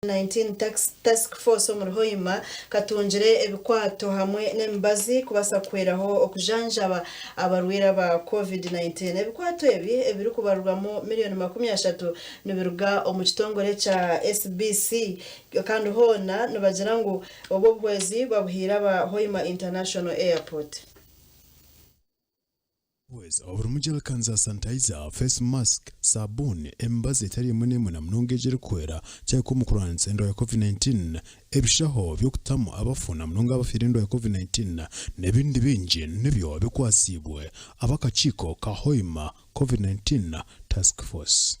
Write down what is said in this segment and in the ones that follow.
19 Task Force omuri Hoima katungire ebikwato hamwe n'emibazi kubaasa kuhweraho okujanjaba abarwaire aba Covid-19. Ebikwato ebi ebirikubarirwamu miriyoni 30 nibiruga omu kitongore ekya SBC kandi hoona nibagira ngu obu obuhwezi babuhaire aba Hoima International Airport. Obuhwezi oburimu jerikani za sanitayiza, face mask, saabuuni, emibazi etari emwe n'emwe na munonga egyo erikuhwera kyahika omu kurwanisa endwara ya Covid 19, ebishaho by'okutamu abafu na munonga abafiire endwara ya Covid 19 n'ebindi bingi nibyo bikwatsiibwe ab'akakiiko ka Hoima Covid 19 Task Force.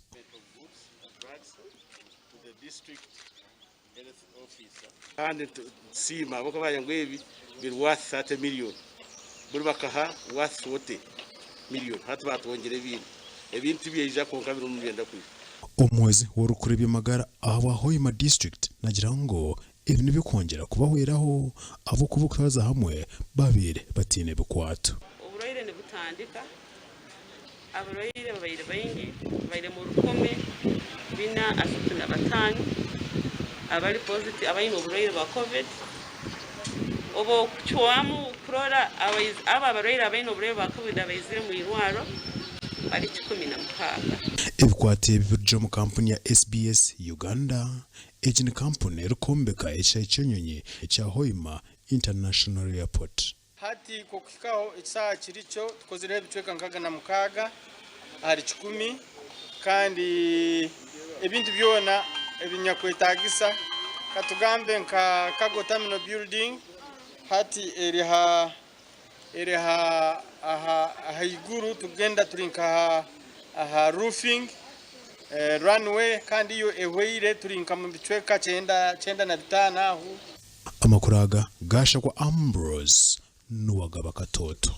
Kandi nitusiima ahabw'okuba baagira ngu ebi biri worth 30 million buri bakaha worth 40 million hati baatwongyera ebindi. Ebindi tibyaija kwonka birimu nibyenda kwija. Omuhwezi w'orikukora eby'amagara ahabwa Hoima District nagira ngu ebi nibikwongyera kubahweraho ahabw'okuba okutwariza hamwe babaire bataine bikwato. Oburwaire nibutandika, abarwaire babaire baingi, babaire mu 1435 abari positive abaine oburwaire bwa Covid. Obu okucwamu kurora abo abarwaire abaine oburwaire bwa Covid abaizire omu irwariro bari 106. Ebikwato ebi birugire omu kampuni ya SBS Uganda. Egi ni kampuni erikwombeka ekishaayi ky'enyonyi ekya Hoima International Airport. Hati kw'okuhikaho ekisaaha kiri kyo tukozireho ebicweka 66 ahari kikumi kandi ebintu byona ebinyakwetagisa katugambe nka cargo terminal building hati eri ha eri ha aha ahaiguru tugenda turi nka aha roofing runway kandi yo ehweire turi nka mu bicweka 95 aho. Amakuru aga gaashakwa Ambrose Nuwagaba Katooto.